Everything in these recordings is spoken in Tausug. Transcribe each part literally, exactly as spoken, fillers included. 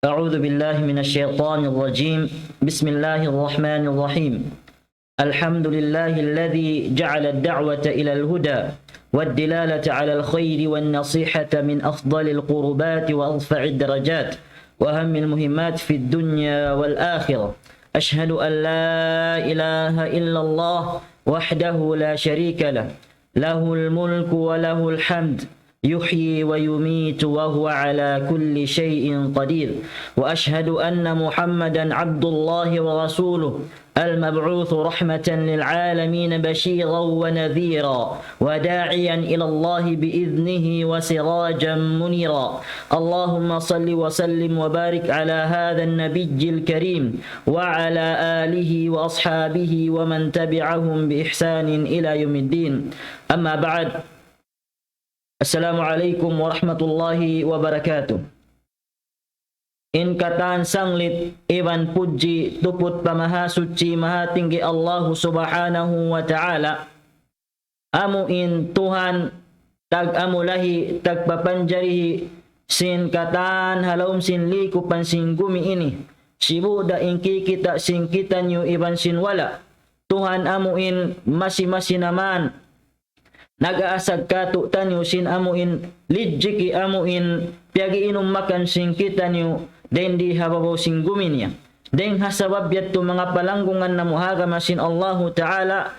أعوذ بالله من الشيطان الرجيم. بسم الله الرحمن الرحيم. الحمد لله الذي جعل الدعوة إلى الهدى والدلالة على الخير والنصيحة من أفضل القربات وأرفع الدرجات وأهم المهمات في الدنيا والآخرة. أشهد أن لا إله إلا الله وحده لا شريك له، له الملك وله الحمد، يحيي ويميت وهو على كل شيء قدير. وأشهد أن محمدا عبد الله ورسوله، المبعوث رحمة للعالمين بشيرا ونذيرا وداعيا إلى الله بإذنه وسراجا منيرا. اللهم صل وسلم وبارك على هذا النبي الكريم وعلى آله وأصحابه ومن تبعهم بإحسان إلى يوم الدين. أما بعد. السلام عليكم ورحمة الله وبركاته. In katan sanglit iban pudji tuput pa Mahasuchi Mahatinggi Allahu Subhanahu wa Ta'ala, amu in Tuhan tag-amulahi, tagpapanjarihi sin katan ha lawm sin likupan sin gumi ini, sibu' da in kikita' sin kitaniyu iban sin wala'. Tuhan amu in masi-masi na man nag-aasag kātu'niyu sin amu in lijiki, amu in piyag-iinum makan sin kitaniyu dayn di ha babaw sin gumi niya. Dayn ha sabab yadtu manga palanggungan namu' ha agama sin Allahu Ta'ala,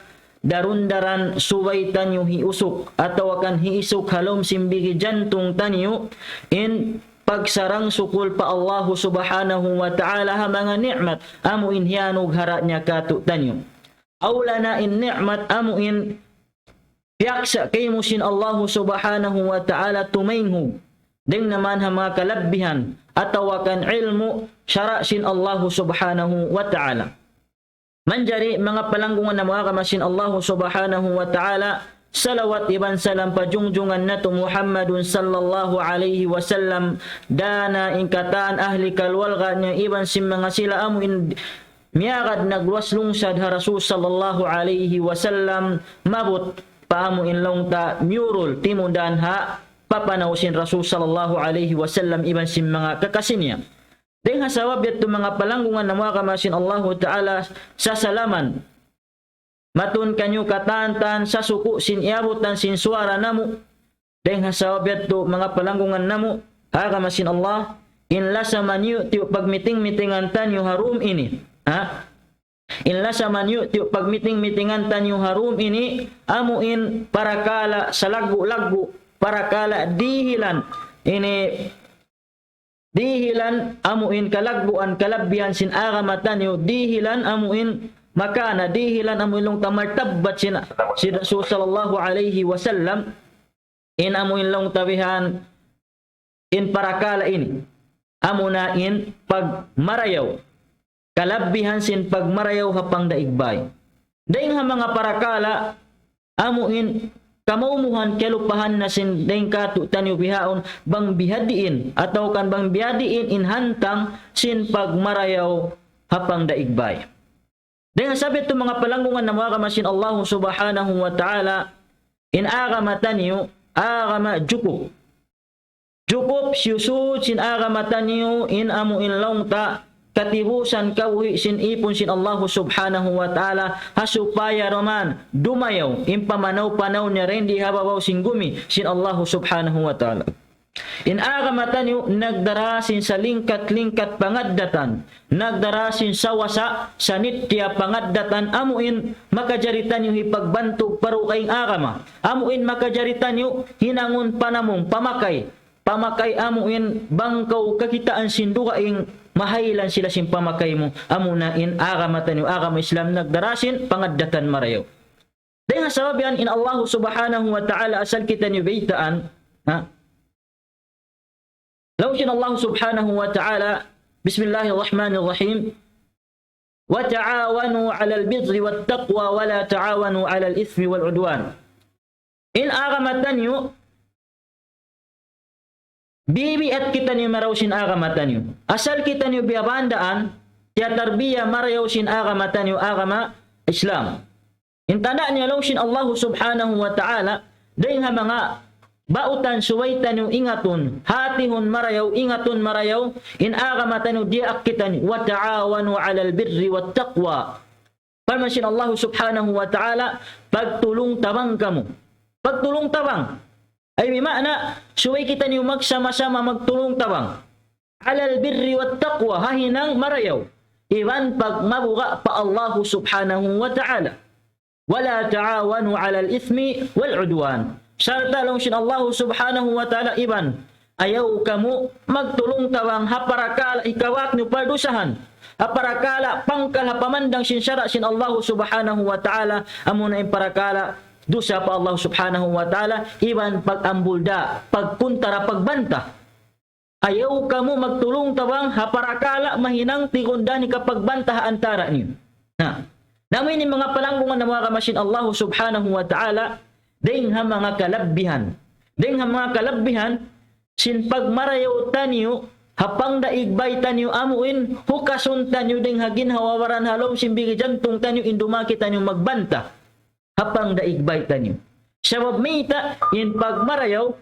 daran-daran subay taniyu hiusuk, atawa kan hiisuk ha lawm sin bigi jantung taniyu, in pagsarang-sukul pa Allahu Subhanahu wa Ta'ala ha manga ni'mat amu in hiyanughara' niya kātu'niyu. Awla na in ni'mat amu in piyaksa' kaymu sin Allahu Subhanahu wa Ta'ala tumaynghug dayn naman ha manga kalabbihan atawa kan ilmu' sara' sin Allahu Subhanahu wa Ta'ala. Manjari manga palanggungan namu' ha agama sin Allahu Subhanahu wa Ta'ala, salawat iban salam pa jungjungan natu' Muhammadun sallallahu alayhi wasallam, dana in katan ahli kaluwarga niya iban sin manga sila amu in miyagad nagluwas lungsad ha Rasul sallallahu alayhi wasallam, maabut pa amu in laung ta miyurul timundan ha papanaw sin Rasul sallallahu alayhi wasallam iban sin manga kakasi niya. Dayn ha sabab yadtu manga palanggungan namu' ha agama sin Allahu Ta'ala, sasalaman matun kaniyu katan-katan sasuku' sin iyabutan sin suwara namu'. Dayn ha sabab yadtu manga palanggungan namu' ha agama sin Allah, in lasa maniyu tiyu' pagmiting-mitingan taniyu ha dum ini. Ha? In lasa maniyu tiyu' pagmiting-mitingan taniyu ha dum ini, amu in parakala' salaggu'-laggu', parakala' dihilan ini, dihilan amu in kalagguan kalabbihan sin agama taniyu, dihilan amu in makana, dihilan amu in laung ta martabbat sin, sin Rasul sallallahu alayhi wasallam, in amu in laung ta bihan in parakala' ini. Amu na in pagmarayaw. Kalabbihan sin pagmarayaw ha pangdaig bay. Dayn ha manga parakala', amu in kamaumuhan kalupahan na sin dayn kātu'niyu bihaun bang bihadiin, atawa kan bang bihadiin in hantang sin pagmarayaw ha pangdaig bay. Dayn ha sabab yadtu manga palanggungan namu' ha agama sin Allahu Subhanahu wa Ta'ala, in agama taniyu, agama jukup. Jukup siyusud sin agama taniyu in amu in laung ta katibusan kabuhi' sin ipun sin Allahu Subhanahu wa Ta'ala, ha supaya da man dumayaw in pamanaw-panaw niya dayn di ha babaw sin gumi sin Allahu Subhanahu wa Ta'ala. In agama taniyu nagdara sin salingkat-lingkat pangaddatan, nagdara sin sawasa, sanittiya pangaddatan, amu in makajari taniyu hipagbantug pa dugaing agama, amu in makajari taniyu hinangun panamung pamakay, pamakay amu in bang kaw kakitaan sin dugaing mahaylan sila sin pamakay mu, amu na in agama taniyu, agama Islam nagdara sin pangaddatan marayaw. Dayn ha sabab yan in Allahu Subhanahu wa Ta'ala asal kitaniyu baytaan, ha? Laung sin Allahu Subhanahu wa Ta'ala, بسم الله الرحمن الرحيم، وتعاونوا على البر والتقوى ولا تعاونوا على الإثم والعدوان. In agama taniyu, bibiat kitaniyu marayaw sin agama taniyu. Asal kitaniyu biyabandaan, tiyatarbiya marayaw sin agama taniyu, agama Islam. In tanda' niya laung sin Allahu Subhanahu wa Ta'ala, dayn ha manga bautan, subay taniyu ingatun, hatihun marayaw, ingatun marayaw, in agama taniyu, diyaak kitaniyu, وتعاونوا على البر والتقوى. Parman sin Allahu subhanahu wa ta'ala, pagtulung-tabang kamu. Pagtulung-tabang. Ay, bima'na, subay kitaniyu magsama-sama magtulung-tabang. على البر والتقوى, ha hinang marayaw. Iban pagmabuga' pa Allahu subhanahu wa ta'ala. ولا تعاونوا على الإثم والعدوان. Sarta' laung sin Allahu subhanahu wa ta'ala iban, ayaw kamu magtulung-tabang ha parakala' hikawak niyu pardusahan. Ha parakala' pangkal ha pamandang sin sara' sin Allahu subhanahu wa ta'ala, amuna in parakala' dusa pa Allahu subhanahu wa ta'ala, iban pag-ambulda, pagkuntara, pagbanta. Ayaw kamu magtulung-tabang ha parakala' mahinang tigundan hikapagbanta ha antara' niyu. Na, na amu ini manga palanggungan namu' agama sin Allahu subhanahu wa ta'ala, dayng ha manga kalabbihan. Dayng ha manga kalabbihan, sin pagmarayaw taniyu, ha pangdaig bay taniyu amuin, hukasun taniyu dayng ha ginhawa-baran ha lawm sin bigi jantung taniyu, in dumaki taniyu magbanta. Ha pangdaig bay taniyu. Sabab mayta', in pagmarayaw,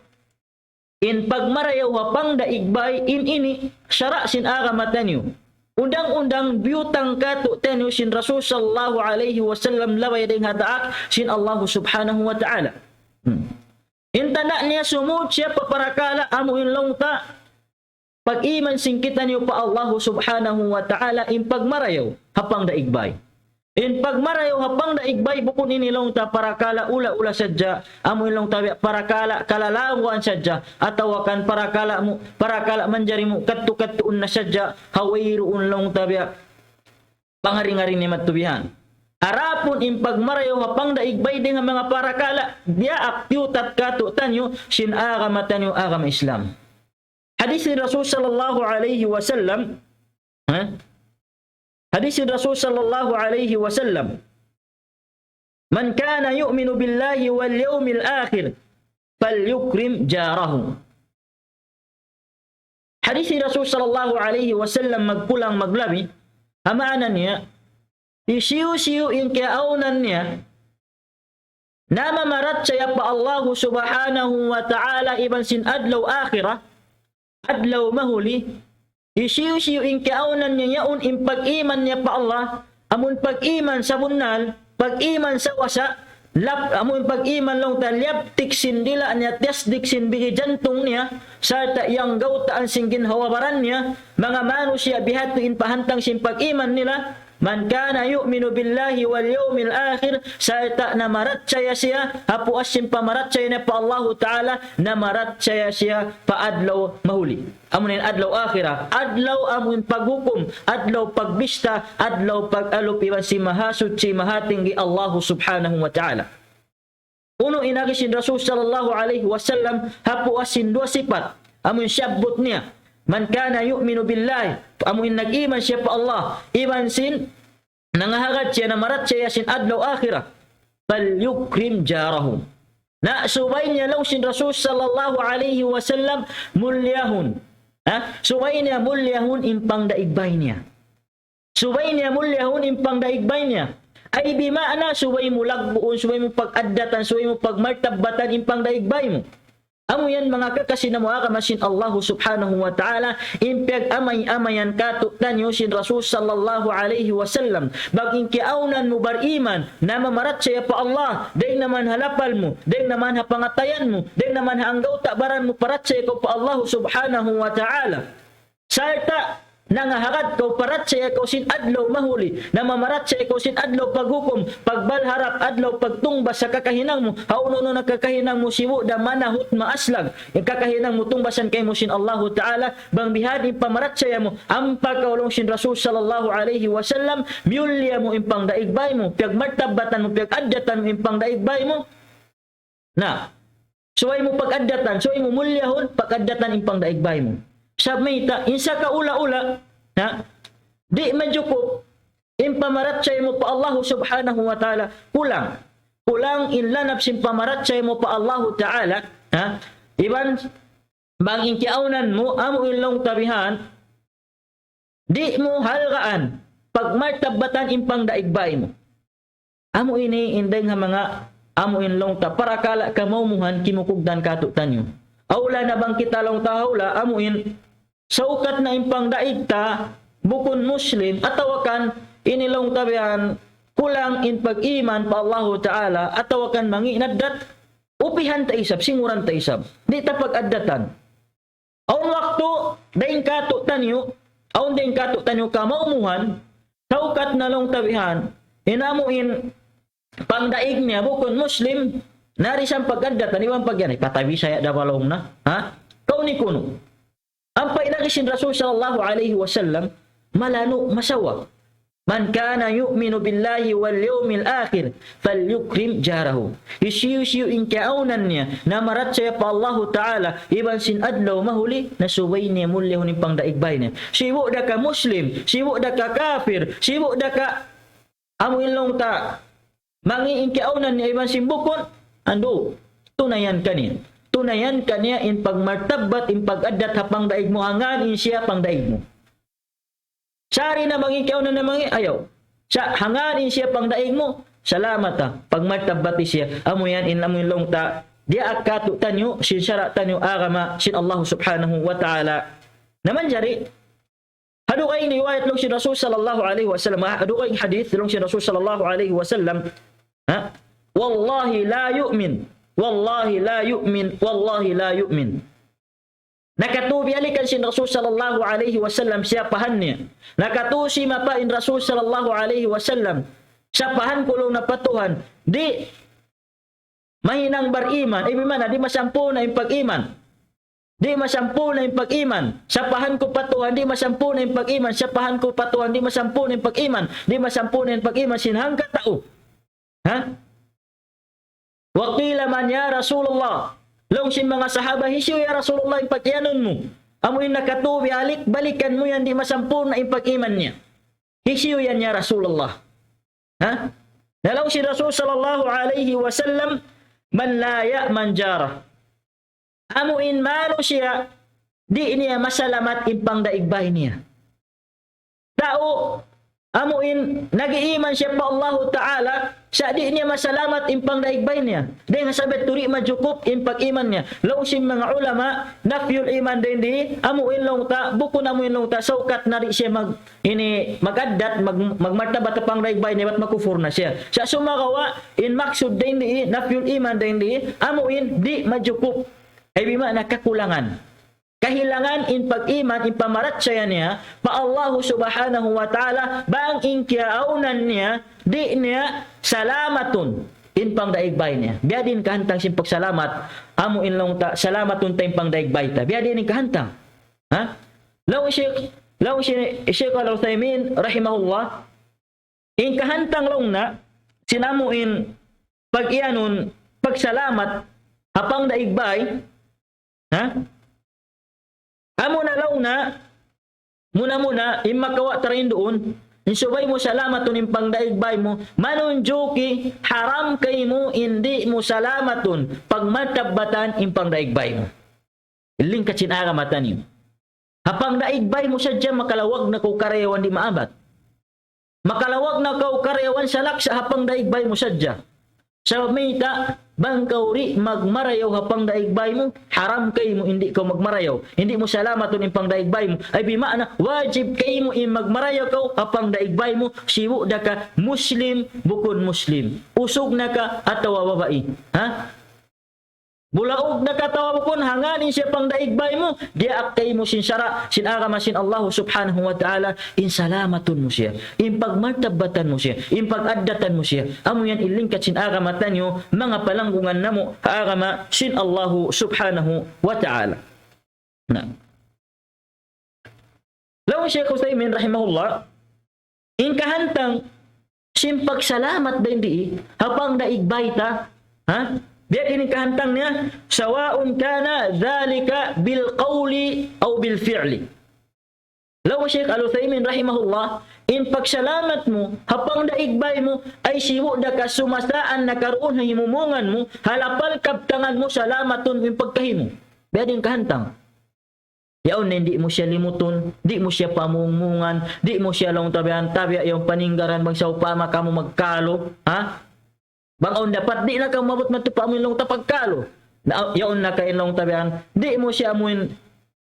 in pagmarayaw ha pangdaig bay, in ini, sara' sin agama taniyu. Undang-undang biyutang kātu'niyu sin Rasul sallallahu alayhi wasallam, labay dayng ha daak sin Allahu subhanahu wa ta'ala. Hmm. In tanda' niya sumud siya pa parakala' amu in laung ta, pag-iman sin kitaniyu pa Allahu subhanahu wa ta'ala, in pagmarayaw ha pangdaig bay. In pagmarayaw ha pangdaig bay, bukun ini laung ta parakala' ula-ula sadja, amu in laung ta biya' parakala' kalalaguan sadja, atawa kan parakala' mu, parakala' manjari mu kadtu-kadtuun na sadja, ha wayruun laung ta biya' pangari-ngari niya matubihan. Adapun in pagmarayaw ha pangdaig bay dayng ha manga parakala', diyaak tiyutat kātu'niyu sin agama taniyu agama Islam. Hadis sin Rasul sallallahu alayhi wasallam, ha? Hadis sin Rasul sallallahu alayhi wasallam, من كان يؤمن بالله واليوم الآخر فليكرم جاره. Hadis sin Rasul sallallahu alayhi wasallam magkulang maglabi, ha maana niya, hisiyu-siyu in kiyaawnan niya, namamarachaya pa Allahu subhanahu wa ta'ala iban sin adlaw akhirat, adlaw mahuli, hisiyu-siyu in kiyaawnan niya yaun in pag-iman niya pa Allah, amun pag-iman sabunnal, pag-iman sawasa, lap-, amun pag-iman laung ta liyaptik sin dila' niya, tiyasdik sin bigi jantung niya, sarta' iyanggawtaan sin ginhawa-baran niya, manga manusiya' bihadtu in pahantang sin pag-iman nila, من كان يؤمن بالله واليوم الآخر, sarta' namarachaya siya, ha puas sin pamarachaya niya pa Allahu Ta'ala, namarachaya siya pa adlaw mahuli. Amu in adlaw akhirat, adlaw amu in paghukum, adlaw pagbista, adlaw pag-alup iban sin Mahasuchi, Mahatinggi Allahu subhanahu wa ta'ala. Unu in agi sin Rasul sallallahu alayhi wasallam ha puas sin duwa sipat, amu in siyabbut niya, من كان يؤمن بالله, amu in nag-iman siya pa Allah, iban sin nangahagad siya, namarachaya sin adlaw akhirat, فليكرم جاره. Na subay niya laung sin Rasul sallallahu alayhi wasallam mulyahun. Ha? Subay niya mulyahun in pangdaig bay niya. Subay niya mulyahun in pangdaig bay niya. Ay bima'na, subay mu lagguun, subay mu pag-addatan, subay mu pagmartabbatan in pangdaig bay mu. Amu yan manga kakasi namu' agama sin Allahu subhanahu wa ta'ala, in piyag-amay-amayan kātu'niyu sin Rasul sallallahu alayhi wasallam. Bang in kiyaawnan mu bar-iman, namamarachaya pa Allah, dayng naman ha lapal mu, dayng naman ha pangatayan mu, dayng naman ha anggawta' baran mu, parachaya kaw pa Allahu subhanahu wa ta'ala. Sarta' nangahagad kaw, parachaya kaw sin adlaw mahuli, namamarachaya kaw sin adlaw paghukum, pagbal harap, adlaw pagtungbas ha kakahinang mu, ha unu-unu na kakahinang mu sibu' da manahut maaslag, in kakahinang mu tungbasan kaymu sin Allahu Ta'ala, bang bihan in pamarachaya mu, ampa kaw laung sin Rasul sallallahu alayhi wasallam, miyulliya mu in pangdaig bay mu, piyagmartabbatan mu, piyag-addatan mu in pangdaig bay mu, Na, subay mu pag-addatan, subay mu mulyahun, pag-addatan in pangdaig bay mu. Sabab mayta', in sakaula-ula, na, di' majukup in pamarachaya mu pa Allahu subhanahu wa ta'ala. Kulang. Kulang in lanab sin pamarachaya mu pa Allahu ta'ala. Ha? Iban, bang in kiyaawnan mu, amu in laung ta bihan, di' mu halgaan, pagmartabbatan in pangdaig bay mu. Amu ini in dayng ha manga amu in laung ta parakala' kamaumuhan kimukugdan katu'taniyu. Awla na bang kita laung ta hawla, amu in saukat na in pangdaig ta, bukun Muslim, atawa kan ini laung ta bihan kulang in pag-iman pa Allahu Ta'ala, atawa kan mangi' na addat, upihan ta isab, singuran ta isab. Di' ta pag-addatan. Awn waktu, dayn katu'taniyu, awn dayn katu'taniyu kamaumuhan, saukat na laung ta bihan, in amu in pangdaig niya, bukun Muslim, nari siyam pag-addatan, iban pagyan, ipatabi saya da ba laung na, ha? Kaw ni kunu'. Ampa in agi sin Rasul sallallahu alayhi wasallam, malanu' masawa. من كان يؤمن بالله واليوم الآخر فليكرم جاره. Hisiyu-siyu in kiyaawnan niya, namarachaya pa Allahu Ta'ala, iban sin adlaw mahuli, na subay niya mulyahun in pangdaig bay niya. Sibu' da ka Muslim, sibu' da ka kafir, sibu' da ka amu in laung ta, mangi' in kiyaawnan niya iban sin bukun, andu', tunayan kaniya. Tunayan kaniya in pagmartabbat, in pag-addat ha pangdaig mu, hangkan in siya pangdaig mu. Sari na mangi' kiyaawnan na mangi', ayaw. Sa' hangkan in siya pangdaig mu, salamat ha, pagmartabbat siya. Amu yan, in amu in laung ta, diyaak katu'taniyu, sin sara' taniyu agama, sin Allah subhanahu wa ta'ala. Na manjari, ha dugaing riwayat laung sin Rasul sallallahu alayhi wasallam, ha dugaing hadith laung sin Rasul sallallahu alayhi wasallam, ha? والله لا يؤمن، والله لا يؤمن، والله لا يؤمن. Nakatū biyalikan sin Rasul sallallahu alayhi wasallam siyapahan niya. Nakatū simapa in Rasul sallallahu alayhi wasallam. Siyapahan ku laung niya pa Tuhan. Di' mahinang bariman. Iban mana, di' masampurna' in pag-iman. Di' masampurna' in pag-iman. Siyapahan ku pa Tuhan, di' masampurna' in pag-iman. Siyapahan ku pa Tuhan, di' masampurna' in pag-iman. Di' masampurna' in pag-iman sin hangka tau. Ha? وقيل من يا رسول الله؟ Laung sin manga sahaba, hisiyu ya Rasulullah in pag-iyanun mu? Amu in nakatū biyalik, balikan mu yan, di' masampurna' in pag-iman niya. Hisiyu yan ya Rasulullah? Ha? Na laung sin Rasul sallallahu alayhi wasallam, من لا يأمن جاره. Amu in manusiya', di' niya masalamat in pangdaig bay niya. Tau, amu in nag-iiman siya pa Allahu Ta'ala, sa' di' niya masalamat in pangdaig bay niya. Dayn ha sabab di' majukup in pag-iman niya. Laung sin manga ulama, nafyul iman dayn di, amu in laung ta, bukun amu in laung ta, saukat na di' siya mag- ini mag-addat, mag-, magmartabat ha pangdaig bay niya, bat makufur na siya. Sa' sumagawa', in maksud dayn di, nafyul iman dayn di, amu in di' majukup. Ay bima'na kakulangan. Kahilangan in pag-iman, in pamarachaya niya, pa Allahu subhanahu wa ta'ala, bang in kiyaawnan niya, di' niya salamatun in pangdaig bay niya. Biya' diin kahantang sin pagsalamat, amu in laung ta, salamatun ta in pangdaig bay ta. Biya' diin in kahantang. Ha? Laung Sheikh, laung Sheikh, Sheikh Al-Uthaymin rahimahullah, in kahantang laung niya, sin amu in pag-iyanun, pagsalamat, ha pangdaig bay, ha? Amu na laung niya, muna-muna, in makawa' ta dayn duun, in subay mu salamatun in pangdaig bay mu, manunjuki, haram kaymu, in di' mu salamatun, pagmartabbatan in pangdaig bay mu. Lingkat sin agama taniyu. Ha pangdaig bay mu sadja makalawag na kaw karayawan di' maabat. Makalawag na kaw karayawan salaksa' ha pangdaig bay mu sadja. Sabab mayta', bang kaw di' magmarayaw ha pangdaig bay mu, haram kaymu in di' kaw magmarayaw. In di' mu salamatun in pangdaig bay mu. Ay bima'na, wajib kaymu in magmarayaw kaw ha pangdaig bay mu, sibu' da ka Muslim, bukun Muslim. Usug na ka atawa babai. Ha? Bulaug na ka atawa bukun, hangkan in siya pangdaig bay mu, diyaak kaymu sin sara', sin agama sin Allahu subhanahu wa ta'ala, in salamatun mu siya, in pagmartabbatan mu siya, in pag-addatan mu siya. Amu yan in lingkat sin agama taniyu, manga palanggungan namu', agama sin Allahu subhanahu wa ta'ala. Na. Laung Sheikh Uthaymin rahimahullah, in kahantang sin pagsalamat dayn di, ha pangdaig bay ta, ha? Biya' diin in kahantang niya, سواء كان ذلك بالقول أو بالفعل. Laung Sheikh Al-Uthaymin rahimahullah, in pagsalamat mu, ha pangdaig bay mu, ay sibu' da ka sumasaan na karuun ha himumungan mu, ha lapal kabtangan mu salamatun in pagkahi mu. Biya' diin in kahantang. Yaun na in di' mu siya limutun, di' mu siya pamungmungan, di' mu siya laung tabian, tabiya' yaun paninggaran bang sawpama kamu magkalu, ha? Bang awn dapat, di' na kaw maabut madtu pa amuin laung ta pagkalu. Na, yaun na ka in laung ta bihan, di' mu siya amuin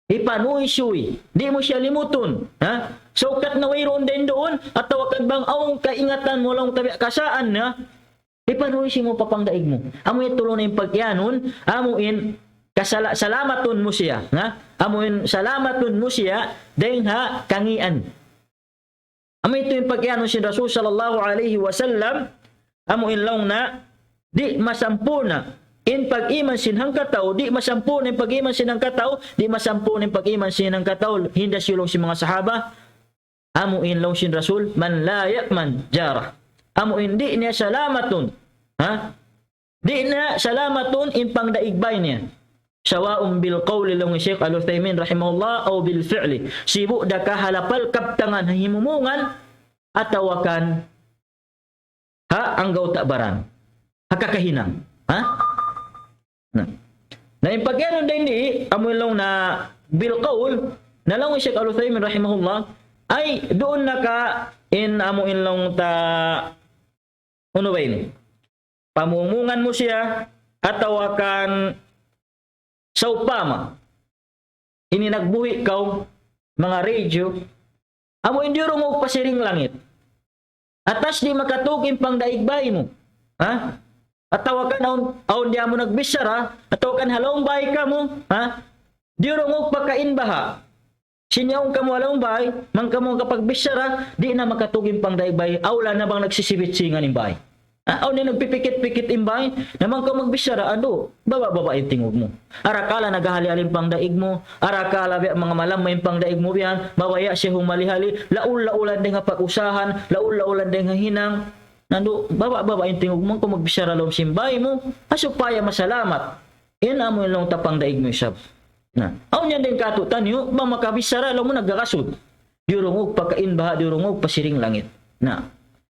hipanuysuy. Di' mu siya limutun. Ha? Sawkat na wayruun dayn duun, atawa kan bang awn kaingatan mu laung ta bihan kasaan na, hipanuysuy mu pa pangdaig mu. Amu in tulu na in pag-iyanun, amu in kasala-, salamatun mu siya. Ha? Amu in salamatun mu siya, dayn ha kangian. Amu yadtu in pag-iyanun sin Rasul sallallahu alayhi wasallam, amu in laung niya, di' masampurna' in pag-iman sin hangkatau, di' masampurna' in pag-iman sin hangkatau, di' masampurna' in pag-iman sin hangkatau, hinda siya laung sin manga sahaba, amu in laung sin Rasul, من لا يأمن جاره. Amu in di' niya salamatun, ha? Di' niya salamatun in pangdaig bay niya. سواء بالقول, laung hi Shaykh Al-Uthaymin rahimahullah, أو بالفعل. Sibu' da ka ha lapal kabtangan ha himumungan, atawa kan ha anggawta' baran. Ha kakahinang. Ha? Na. Na in pag-iyanun dayn di, amu in laung na بالقول, na laung hi Shaykh Al-Uthaymin rahimahullah, ay duun na ka in amu in laung ta, unu ba ini? Pamumungan mu siya, atawa kan sawpama ini nagbuhi' kaw, manga radyo, amu in diyurungug pa siring langit. Atas di' makatug in pangdaig bay mu. Ha? Atawa kan awn, awn di' amu nagbichara, atawa kan ha lawm bay kamu, ha? Diyurungug pa kain baha'. Sin yaun kamu ha lawm bay, bang kamu makapagbichara, di' na makatug in pangdaig bay, awla na bang nagsisibit-singan in bay. Ah, awn na nagpipikit-pikit in bay, na bang kaw magbichara, andu', baba'-baba' in tingug mu. Arakala' naghahali-hali in pangdaig mu, arakala' biya' manga malamma in pangdaig mu bihan, mabaya' siya humali-hali, laul-laulan dayn ha pag-usahan, laul-laulan dayn ha hinang, andu', baba'-baba' in tingug mu, bang kaw magbichara lawm sin bay mu, ha supaya masalamat. In amu in laung ta pangdaig mu isab. Na, awn yan dayn kātu'niyu, bang makabichara, laung mu nagkakasud. Diyurungug pa kain baha', diyurungug pa siring langit. Na,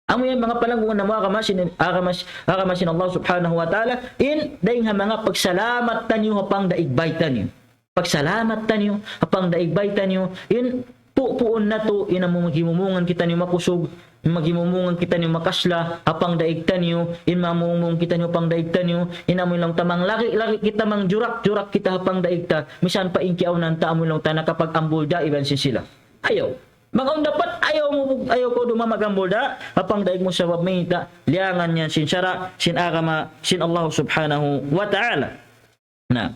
amu yan manga palanggungan namu' agama sin, agama, agama sin Allah subhanahu wa ta'ala, in dayn ha manga pagsalamat taniyu ha pangdaig bay taniyu. Pagsalamat taniyu ha pangdaig bay taniyu, in pu-, puun natu', in amu maghimumungan kitaniyu makusug, maghimumungan kitaniyu makasla ha pangdaig taniyu, in mamumung kitaniyu ha pangdaig taniyu, in amu in laung ta manglagi-lagi kita, mangjurak-jurak kita ha pangdaig ta, misan pa in kiyaawnan ta amu in laung ta nakapag-ambul da iban sin sila. Ayaw. Bang awn dapat, ayaw mu, ayaw kaw dumā mag-ambul da ha pangdaig mu sabab mayta', liyangan yan sin sara', sin agama, sin Allah subhanahu wa ta'ala. Na.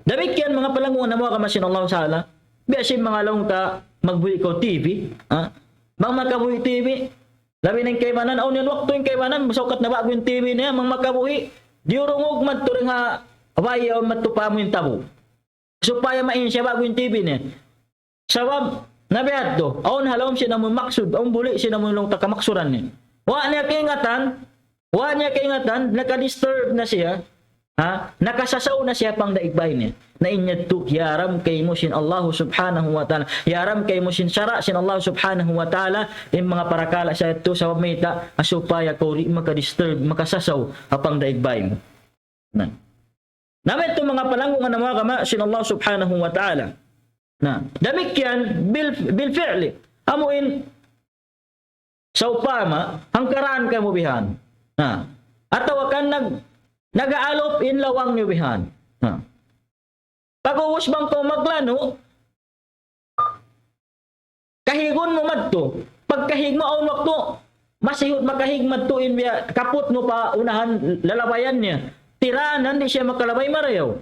Damikkiyan manga palanggungan namu' agama sin Allah ta'ala. Biya' sin manga laung ta magbuhi' kaw T V, ha? Bang makabuhi' T V, labi na in kaibanan, awn yan waktu in kaibanan, masawkat na ba'gu in T V niya, bang makabuhi', diyurungug madtu dayn ha, way, awn madtu pa amu in tabu. Supaya main siya ba'gu in T V niya. Sabab, na biya' yadtu, awn ha lawm sin amu maksud, awn buli' sin amu laung ta kamaksuran niya. Wa' niya kaingatan, wa' niya kaingatan, naka-disturb na siya, ha? Nakasasaw na siya pangdaig bay niya. Na in yadtu, hiyaram kaymu sin Allah subhanahu wa ta'ala. Hiyaram kaymu sin sara' sin Allah subhanahu wa ta'ala, in manga parakala' sa yadtu, sabab mayta', ha supaya kaw di' maka-disturb, makasasaw, ha pangdaig bay mu. Na. Na, amu yadtu manga palanggungan namu' agama sin Allah subhanahu wa ta'ala. Na, damikkiyan bil, bil fi'li. Amu in sawpama, hangkaran kamu bihan. Na, atawa kan nag-, nag-aalup in lawang niyu bihan. Na. Pag'ubus bang kaw maglanu', kahigun mu madtu. Pagkahig mu awn waktu, masihut makahig madtu in biya' kaput mu pa unahan lalabayan niya. Tiranan di' siya makalabay marayaw.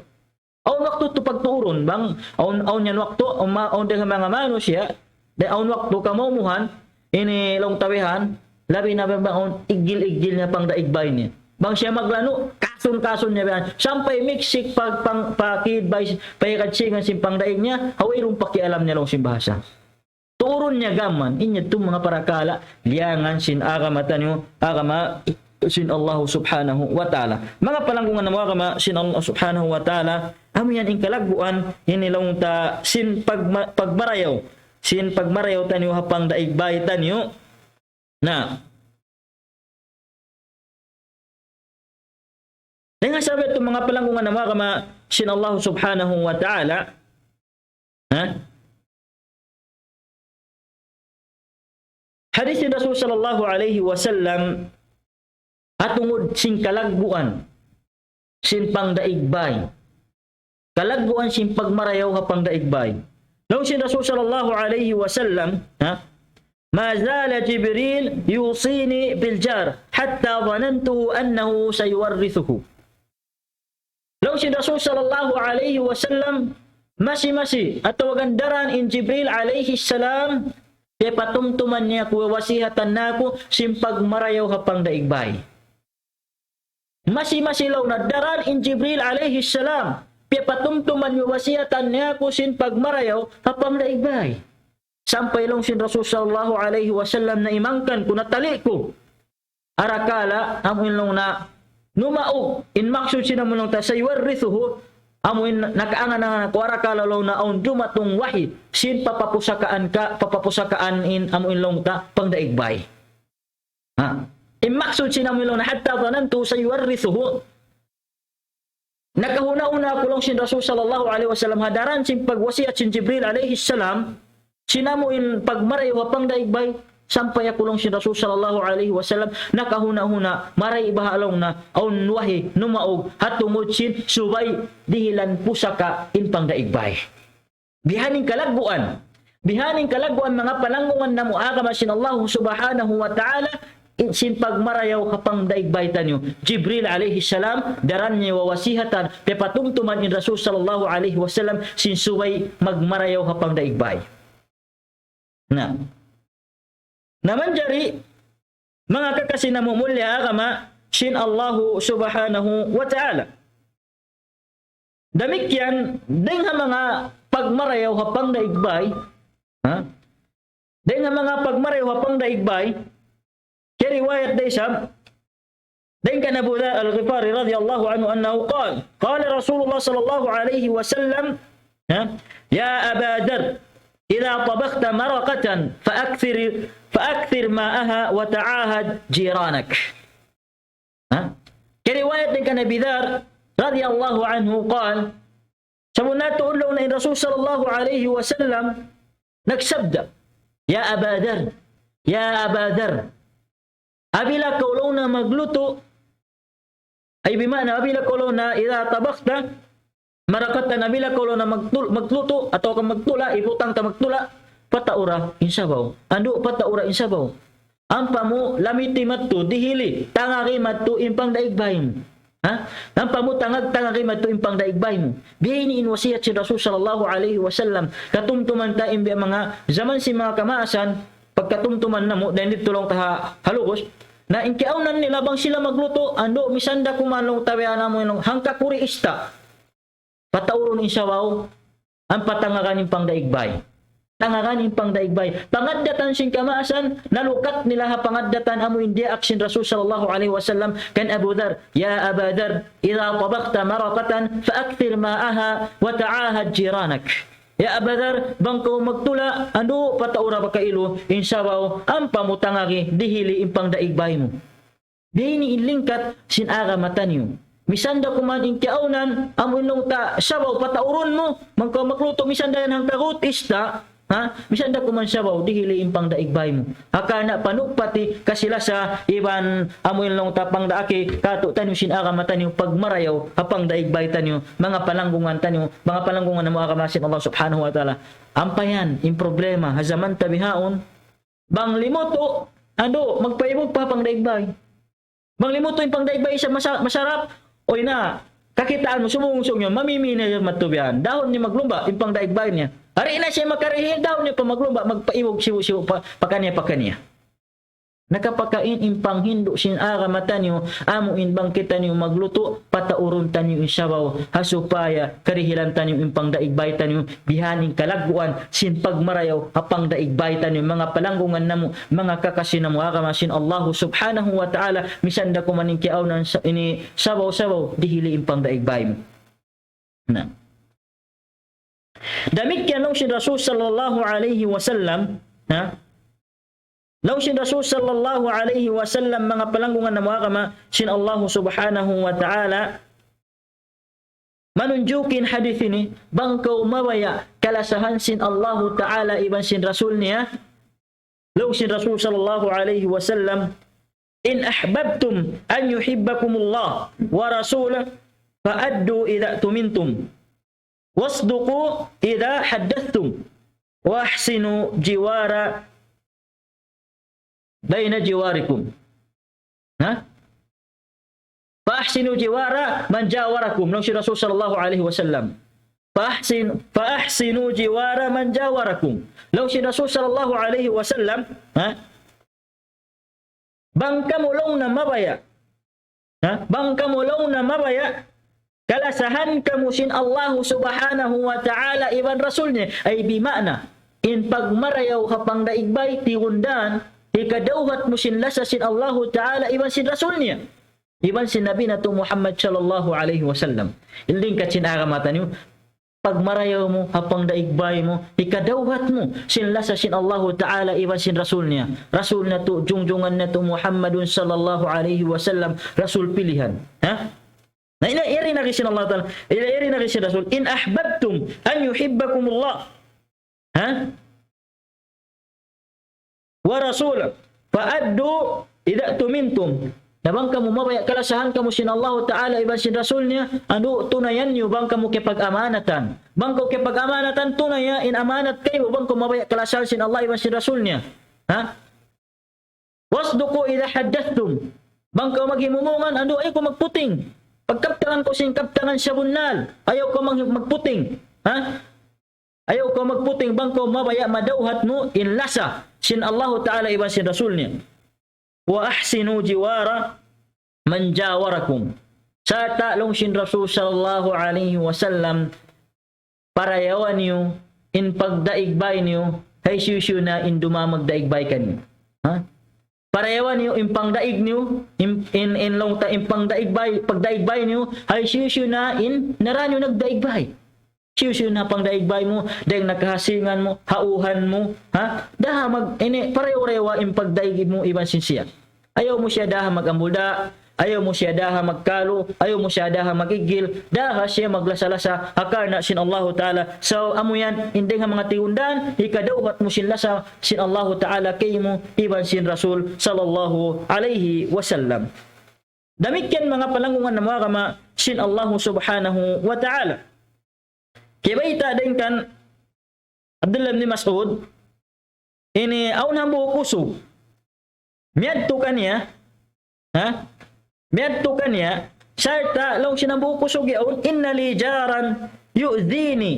Awn waktu tu pagtuurun, bang awn, awn yan waktu, awn ma-, awn dayn ha manga manusiya', dayn awn waktu kamumuhan, ini laung ta bihan, labi na bang awn iggil-iggil niya pangdaig bay niya. Bang siya maglanu', kasun-kasun niya bihan. Sampay miksik pag-, pang-, pakid bay, pahikadsingan sin pangdaig niya, ha wayruun pakialam niya laung sin bahasa. Tuurun niya gam mayan, in yadtu manga parakala', liyangan sin agama taniyu, agama sin Allah subhanahu wa ta'ala. Manga palanggungan namu' agama sin Allah subhanahu wa ta'ala, amu yan in kalagguan, ini laung ta sin pagma-, pagmarayaw, sin pagmarayaw taniyu ha pangdaig bay taniyu. Na. Dayn ha sabab yadtu manga palanggungan namu' agama sin Allah subhanahu wa ta'ala. Ha? Hadith sin Rasul sallallahu alayhi wasallam, ha tungud sin kalagguan sin pangdaig bay. Kalagguan sin pagmarayaw ha pangdaig bay. Laung sin Rasul sallallahu alayhi wasallam, ha? ما زال جبريل يوصيني بالجار حتى ظننته أنه سيورثه. Laung sin Rasul sallallahu alayhi wasallam, masi-masi, atawa gandaran in Jibril alayhi salam, piyapatumtuman niya aku, wasihatan niya aku, sin pagmarayaw ha pangdaig bay. Masi-masi laung niya daran in Jibril alayhi salam, piyapatumtuman niya, wasihatan niya aku, sin pagmarayaw ha pangdaig bay. Sampay laung sin Rasul sallallahu alayhi wasallam naimangkan ku, natali' ku. Arakala', amu in laung niya, numaug, in maksud sin amu in laung ta, سيورثه, amu in nakaangan-angan aku, arakala' laung niya awn dumatung wahi, sin papapusakaan ka, papapusakaan in, amu in laung ta, pangdaig bay. Ha? In maksud sin amu in laung niya, حتى ظننته سيورثه. Nakahuna-huna aku laung sin Rasul sallallahu alayhi wasallam, ha daran sin pagwasiyat sin Jibril alayhi salam, sin amu in pagmarayaw ha pangdaig bay, sampay aku laung sin Rasul sallallahu alayhi wasallam, nakahuna-huna, marayaw baha' laung niya, awn wahi, numaug, ha tungud sin subay, dihilan pusaka in pangdaig bay. Bihaini in kalagguan. Bihaini in kalagguan manga palanggungan namu' agama sin Allah subhanahu wa ta'ala, in sin pagmarayaw ha pangdaig bay taniyu. Jibril alayhi salam, daran niya wasihatan, piyapatumtuman in Rasul sallallahu alayhi wasallam, sin subay magmarayaw ha pangdaig bay. Na. Na manjari, manga kakasi namu' mulia agama sin Allahu subhanahu wa ta'ala. Damikkiyan, dayn ha manga pagmarayaw ha pangdaig bay, ha? Dayn ha manga pagmarayaw ha pangdaig bay, kiyariwayat da isab, dayn kan Abu Dharr Al-Ghifari radiyallahu anhu annahu qal, قال رسول الله صلى الله عليه وسلم, ha? يا أبا ذر، إذا طبخت مرقة فأكثر، فأكثر ماءها وتعاهد جيرانك. Ha? Kiyariwayat dayn kan Abi Dharr radiyallahu anhu qal, sabunnal tuud laung niya in Rasul sallallahu alayhi wasallam nagsabda, يا أبا ذر، يا أبا ذر, apabila kaw laung niya maglutu', ay bima'na apabila kaw laung niya إذا طبخت مرقة, apabila kaw laung niya magtul-, maglutu', atawa kaw magtula', hibutang ta magtula', pataura in sabaw. Andu', pataura in sabaw. Ampa mu lamiti madtu, dihili, tangagi madtu in pangdaig bay mu. Ha? Ampa mu tangag-, tangagi madtu in pangdaig bay mu. Biya' ini in wasiyat sin Rasul sallallahu alayhi wasallam. Katumtuman ta in biya' manga jaman sin manga kamaasan, pagkatumtuman namu', dayn didtu laung ta ha, ha Lugos. Na in kiyaawnan nila bang sila maglutu', andu', misan da kuman laung ta biya' namu' in laung hangkakuri ista'. Pataurun in sabaw, ampa tangagan in pangdaig bay. Tangagan in pangdaig bay. Pangaddatan sin kamaasan, nalukat nila ha pangaddatan amu in diyaak sin Rasul sallallahu alayhi wasallam kan Abu Dharr, يا أبا ذر، إذا طبخت مرقة فأكثر ماءها وتعاهد جيرانك. Ya Abu Dharr, bang kaw magtula', andu', pataura pa kailu in sabaw, ampa mu tangagi, dihili in pangdaig bay mu. Biya' ini in lingkat sin agama taniyu. Misan da kuman in kiyaawnan, amu in laung ta sabaw pataurun mu, bang kaw maglutu', misan da yan hangkagut ista', ha? Misan da kuman sabaw, dihili in pangdaig bay mu. Hangkan na panugpati, kasi-lasa, iban amu in laung ta pangdaaki, katu' taniyu sin agama taniyu, pagmarayaw, ha pangdaig bay taniyu, manga palanggungan taniyu, manga palanggungan namu' agama sin Allah subhanahu wa ta'ala. Ampa yan, in problema, ha jaman ta bihaun, bang limutu', andu', magpaibug pa pangdaig bay. Bang limutu' in pangdaig bay sa masa-, masarap, uy na, kakitaan mu, sumungsung yan, mamimi na yan madtu biya' yan. Dahun niya maglumba', in pangdaig bay niya. Di' na siya makarihil, dahun niya pa maglumba', magpaibug sibu'-sibu' pa, pakaniya-pakaniya. Nakapakain in panghindu' sin agama taniyu, amu in bang kitaniyu maglutu', pataurun taniyu in sabaw, ha supaya karihilan taniyu in pangdaig bay taniyu, bihaini in kalagguan sin pagmarayaw ha pangdaig bay taniyu, manga palanggungan namu', manga kakasi namu' agama sin Allahu subhanahu wa ta'ala, misan da kuman in kiyaawnan sa-, ini sabaw-sabaw, dihili in pangdaig bay mu. Na. Damikkiyan laung sin Rasul sallallahu alayhi wasallam, ha? Laung sin Rasul sallallahu alayhi wasallam, manga palanggungan namu' agama sin Allahu subhanahu wa ta'ala, manunjuki in hadith ini, bang kaw mabaya' kalasahan sin Allahu ta'ala iban sin Rasul niya, Laung sin Rasul sallallahu alayhi wasallam, إن أحببتم أن يحبكم الله ورسوله فأدوا إذا اؤتمنتم واصدقوا إذا حدثتم وأحسنوا جوار بين جواركم. Ha? فأحسنوا جوار من جاوركم. Laung sin Rasul sallallahu alayhi wasallam. فأحسن-، فأحسنوا جوار من جاوركم. Laung sin Rasul sallallahu alayhi wasallam, ha? Bang kamu laung niya mabaya'. Ha? Bang kamu laung niya mabaya'. Kalasahan kamu sin Allahu subhanahu wa ta'ala iban Rasul niya. Ay bima'na. In pagmarayaw ha pangdaig bay, tigundan, hikadawhat mu sin lasa sin Allahu ta'ala iban sin Rasul niya. Iban sin Nabi natu' Muhammad sallallahu alayhi wasallam. Iling ka sin agama taniyu. Pagmarayaw mu, ha pangdaig bay mu, hikadawhat mu sin lasa sin Allahu ta'ala iban sin Rasul niya. Rasul natu', jungjungan natu' Muhammadun sallallahu alayhi wasallam, Rasul pilihan. Ha? Na ina, iri na sin Allah ta'ala, iri, iri na sin Rasul. إن أحببتم أن يحبكم الله. Ha? ورسوله فأدوا إذا اؤتمنتم. Na bang kamu mabaya' kalasahan kamu sin Allahu ta'ala iban sin Rasul niya, andu' tunayan niyu bang kamu kiyapag-amanatan. Bang kamu kiyapag-amanatan, tunaya in amanat kaymu, bang kamu mabaya' kalasahan sin Allah iban sin Rasul niya. Ha? واصدقوا إذا حدثتم. Bang kamu maghimumungan, andu', ayaw kamu magputing. Pagkabtangan kamu sin kabtangan sabunnal, ayaw kamu mag-, magputing. Ha? Ayaw kamu magputing bang kamu mabaya' madawhat mu in lasa sin Allahu ta'ala iban sin Rasul niya. وأحسنوا جوار من جاوركم. Sarta' laung sin Rasul sallallahu alayhi wasallam, parayawa niyu in pagdaig bay niyu, ha hisiyu-siyu na in duma magdaig bay kaniyu. Ha? Parayawa niyu in pangdaig niyu, in, in, in laung ta in pangdaig bay, pagdaig bay niyu, ha hisiyu-siyu na in nara niyu nagdaig bay. Hisiyu-siyu na pangdaig bay mu, dayn ha kahasingan mu, ha uhan mu, ha? Daha mag-, ini, parayaw-rayawa in pagdaig mu iban sin siya. Ayaw mu siya daha mag-ambulda', ayaw mu siya daha magkalu, ayaw mu siya daha mag-igil, daha siya maglasa-lasa, ha karna' sin Allahu ta'ala. So, amu yan, in dayn ha manga tigundan, hikadawhat mu sin lasa sin Allahu ta'ala kaymu, iban sin Rasul sallallahu alayhi wasallam. Damikkiyan manga palanggungan namu' agama sin Allahu subhanahu wa ta'ala. Kiyabayta' dayn kan Abdullah bin Mas'ud, ini awn hambuuk usug. Miyadtu kaniya, ha? Miyadtu kaniya, sarta' laung sin hambuuk usug yaun, إن لي جارا يؤذيني.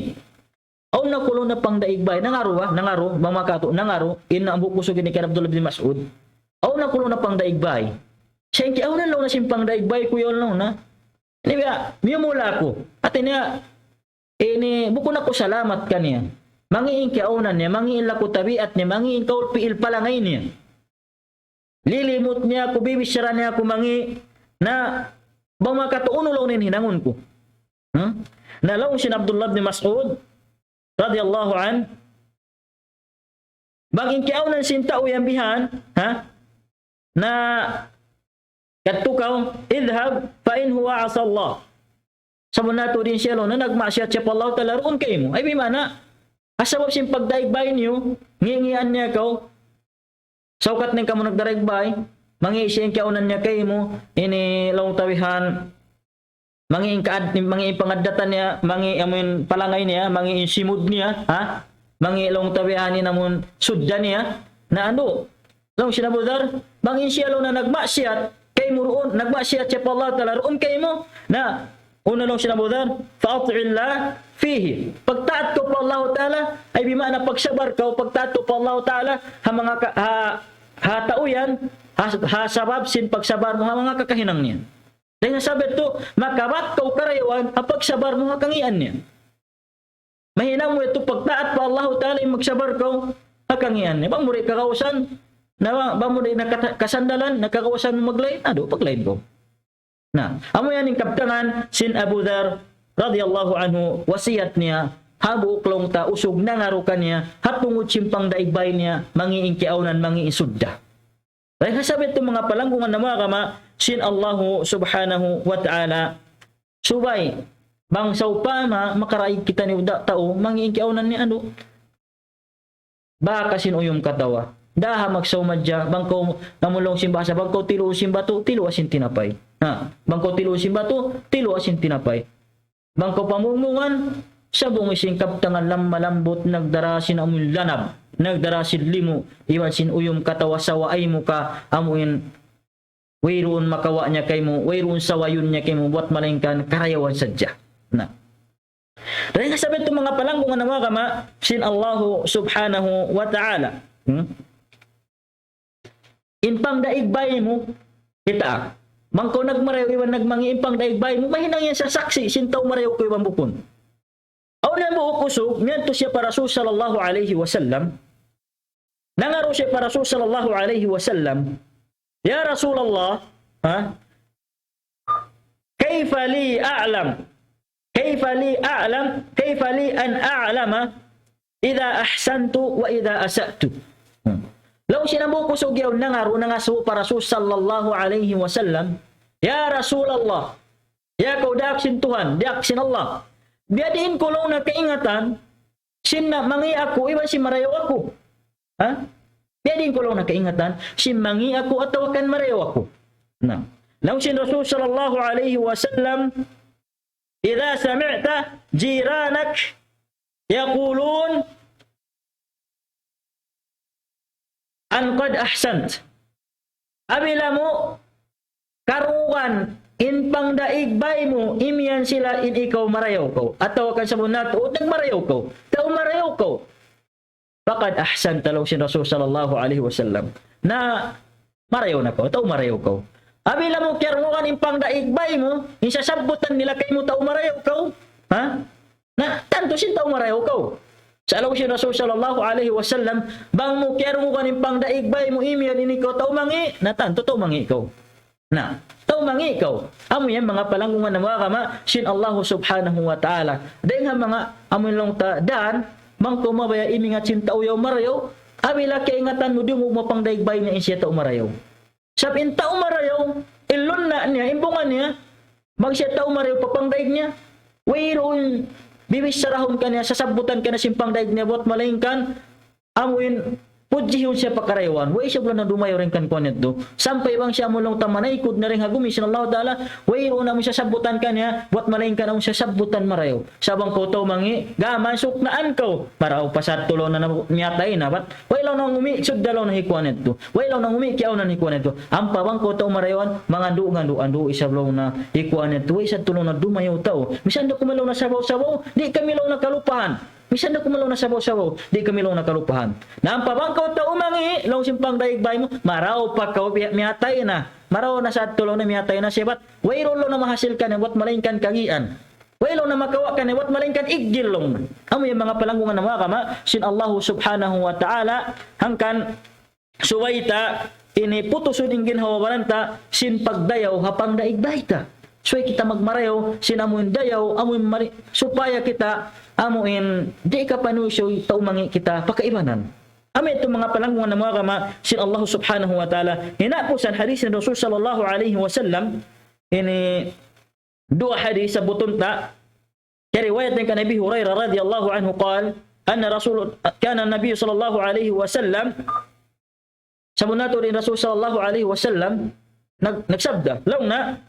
Awn aku laung niya pangdaig bay, nangaru ba, nangaru, bang makatu, nangaru, in hambuuk usug ini kan Abdullah bin Mas'ud. Awn aku laung niya pangdaig bay. Siya in kiyaawnan laung niya sin pangdaig bay ku yaun laung niya. Ini biya', miyumula aku. Hati niya, ini, bukun aku salamat kaniya. Mangi' in kiyaawnan niya, mangi' in laku tabiat niya, mangi' in kaul pi'il palangay niya. Lilimut niya aku, bibichara niya aku mangi', na bang makatu unu laung niya in hinangun ku. Hmm? Na laung sin Abdullah bin Mas'ud, radiyallahu anhu, bang in kiyaawnan sin tau yan bihan, ha? Na kadtu kaw, اذهب فإن هو عصى الله. Sabunnal tuud in siya laung niya nagmaksiyat siya pa Allah Ta'ala duun kaymu. Ay, bima'na, ha sabab sin pagdaig bay niyu, ngi'-ngi'an niya kaw, saukat na in kamu nagdaig bay, mangi' siya in kiyaawnan niya kaymu, ini laung ta bihan, mangi' in kaad-, mangi' in pangaddatan niya, mangi' amun palangay niya, mangi' in simud niya, ha? Mangi' laung ta bihan in amun sudda niya, na andu'. Laung sin Abu Dhar, bang in siya laung niya nagmaksiyat kaymu duun, nagmaksiyat siya pa Allah Ta'ala duun kaymu, na, unu laung sin Abu Dhar, فأطع الله فيه. Pagtaat kaw pa Allah Ta'ala, ay bima'na pagsabar kaw, pagtaat kaw pa Allah Ta'ala, ha manga ka-, ha, ha tau yan, ha, ha sabab sin pagsabar mu, ha manga kakahinang niya. Dayn ha sabab yadtu, makabat kaw karayawan, ha pagsabar mu ha kangian niya. Mahinang mu yadtu pagtaat pa Allahu Ta'ala, in magsabar kaw ha kangian niya. Bang mu di' kagausan, na bang, bang mu di' na kata-, kasandalan, na kagausan mu maglain, adu, paglain kaw. Na, amu yan in kabtangan sin Abu Dhar radiyallahu anhu, wasiyat niya, hambuuk laung ta usug nangaru kaniya, ha tungud sin pangdaig bay niya, mangi' in kiyaawnan, mangi' in sudda. Dayn ha sabab yadtu manga palanggungan namu' agama sin Allahu subhanahu wa ta'ala. Subay, bang sawpama makaraig kitaniyu da tau, mangi' in kiyaawnan niya anu. Baka sin uyum katawa. Daha magsaw madja, bang kaw namulong sin bahasa, bang kaw tiluun sin batu, tiluun sin tinapay. Ha, bang kaw tiluun sin batu, tiluun sin tinapay. Bang kaw pamungmungan, sabung sin kabtangan lamma lambut, nagdara sin amun lanab, nagdara sin limu, iban sin uyum katawa sawa ay muka, amuin wayruun makawa' niya kaymu, wayruun sawayun niya kaymu, buat malaingkan karayawan sadja. Na. Dayn ha sabab yadtu manga palanggungan namu' agama sin Allahu Subhanahu wa Ta'ala. Hmm? In pangdaig bay mu, kita'. Bang kaw nagmarayaw iban nagmangi' in pangdaig bay mu, mahinang yan saksi' sin tau marayaw kaw iban bukun. Awn hambuuk usug, miyadtu siya pa Rasul sallallahu alayhi wasallam. Nangaru siya pa Rasul sallallahu alayhi wasallam, "Ya Rasulullah, ha? كيف لي أعلم؟ كيف لي أعلم؟ كيف لي أن أعلم إذا أحسنت وإذا أسأت؟" Hmm. Laung sin hambuuk usug yaun nangaru, nangasubu pa Rasul sallallahu alayhi wasallam, "Ya Rasulullah, ya kaw daak sin Tuhan, daak sin Allah. Biyadiin ku laung na kaingatan, sin mangi' aku, iban sin marayaw aku. Ha? Biyadiin ku laung na kaingatan, sin mangi' aku atawa kan marayaw aku." Na. Laung sin Rasul sallallahu alayhi wasallam, "إذا سمعت جيرانك يقولون أن قد أحسنت." Apabila mu karungugan in pangdaig bay mu, imiyan sila in ikaw marayaw kaw. Atawa kan sabab natu', nagmarayaw kaw. Tau marayaw kaw. "فقد أحسنت," laung sin Rasul sallallahu alayhi wasallam. Na marayaw na kaw, tau marayaw kaw. Apabila mu kiyarungugan in pangdaig bay mu, in sasabbutan nila kaymu tau marayaw kaw. Ha? Na, tantu sin tau marayaw kaw. Sa' laung sin Rasul sallallahu alayhi wasallam, bang mu kiyarungugan in pangdaig bay mu imiyan in ikaw tau mangi', na tantu tau mangi' kaw. Na, tau mangi' kaw. Amu yan manga palanggungan namu' agama sin Allahu Subhanahu wa Ta'ala. Dayn ha manga amu in laung ta dan, bang kaw mabaya' imingat sin tau yaun marayaw, apabila kaingatan mu di' mu mapangdaig bay niya in siya tau marayaw. Sabab in tau marayaw, in lunna' niya, in bunga niya, bang siya tau marayaw pa pangdaig niya, wayruun bibichara kaniya, sasabbutan kaniya sin pangdaig niya, buat malaingkan, amuin, pudjihun siya pa karayawan. Way siya bula na dumayaw dayn kan kuwan yadtu. Sampay bang siya amu laung ta manaykud na dayn ha gumi sin Allah Ta'ala, wayruun amu sasabbutan kaniya, buat malaingkan amu sasabbutan marayaw. Sa' bang kaw tau mangi', gam mansuk na an kaw. Marayaw pa sa' tuud laung na miyatay na, bat way laung na ngumi', sudda laung na hi kuwan yadtu. Way laung na ngumi', kiyaawnan hi kuwan yadtu. Ampa bang kaw tau marayawan, mangandu'-ngandu', andu' isab laung na hi kuwan yadtu. Way sa' tuud laung na dumayaw tau. Misan da kuman laung na sabaw-sabaw, di' kami laung na kalupahan. Misan da kuman laung na sabaw-sabaw, di' kami laung na kalupahan. Na ampa bang kaw tau mangi', laung sin pangdaig bay mu, marayaw pa kaw, pi-, miyatay na. Marayaw na sa' tuud laung na miyatay na siya bat. Wayruun laung na mahasil kaniya, buat malaingkan kagian. Way laung na makawa' kaniya, buat malaingkan iggil laung. Amu yan manga palanggungan namu' agama sin Allahu Subhanahu wa Ta'ala, hangkan subay ta ini putusun in ginhawa-baran ta sin pagdayaw ha pangdaig bay ta. Subay kita magmarayaw sin amuin dayaw, amuin mari-, supaya kita amuin di' kapanusuy tau mangi' kita pa kaibanan. Amu yadtu manga palanggungan namu' agama sin Allahu Subhanahu wa Ta'ala. Hinapusan hadis sin Rasul sallallahu alayhi wasallam, ini duwa hadis sabbutun ta. Kiyariwayat dayn kan Abi Hurairah radiyallahu anhu قال أن رسول، كان النبي صلى الله عليه وسلم، sabunnal tuud in Rasul sallallahu alayhi wasallam nag-, nagsabda, laung niya,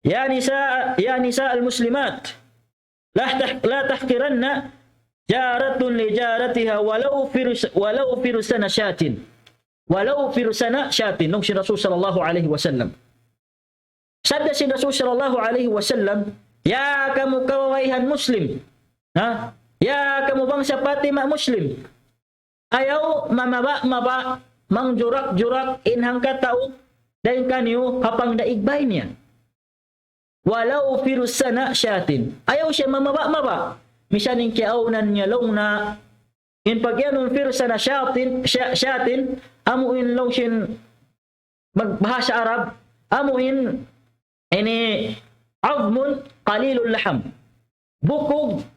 يا نساء، يا نساء المسلمات، لا تح-، لا تحقرن جارة لجارتها ولو فرس-، ولو فرسن شاة. ولو فرسن شاة. Laung sin Rasul sallallahu alayhi wasallam. Sabda sin Rasul sallallahu alayhi wasallam, "Ya kamu kababaihan Muslim. Ha? Ya kamu bangsa Fatima Muslim. Ayaw mamaba'-maba', mangjurak-jurak in hangkatau dayn kaniyu ha pangdaig bay niya. ولو فرسن شاة." Ayaw siya mamaba'-maba'. Misan in kiyaawnan niya laung na, in pag-iyanun فرسن شاة, sha-, شاة, amu in laung sin magbahasa Arab, amu in, ini, عظم قليل اللحم. Bukug